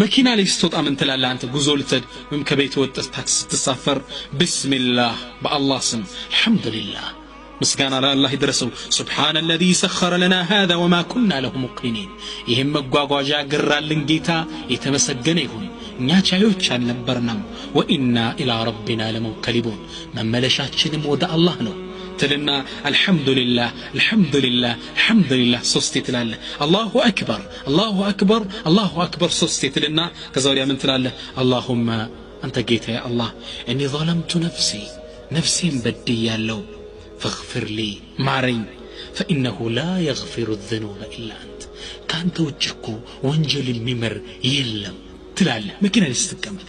መኪና ላይ ስትወጣ ምን ትላለህ አንተ? ጉዞ ልትሄድ ወይም ከቤት ወጥተህ ታክሲ ስትሳፈር ብስሚላህ፣ በአላህ ስም፣ አልሐምዱሊላህ፣ ምስጋና ለአላህ ይድረሰው፣ سبحان الذي سخر لنا هذا وما كنا له مقرنين፣ ይህም መጓጓዣ ያገራልን ጌታ የተመሰገነ ይሁን፣ እኛ ቻዮች አልነበርንም፣ وإنا إلى ربنا لمنقلبون፣ መመለሻችንም ወደ አላህ ነው ትልና አልሐምዱሊላህ፣ አልሐምዱሊላህ፣ አልሐምዱሊላህ ሶስቴ ትላለህ። አላሁ አክበር፣ አላሁ አክበር፣ አላሁ አክበር ሶስቴ ትልና ከዛ ወዲያ ምን ትላለህ? اللهم፣ አንተ ጌታዬ አላህ፣ إني ظلمت نفسي፣ ነፍሴን በድያለሁ፣ فاغفر لي፣ ማረኝ፣ فإنه لا يغفر الذنوب إلا أنت፣ ከአንተ ውጭ እኮ ወንጀል የሚምር የለም ትላለህ መኪና ላይ ስትቀመጥ።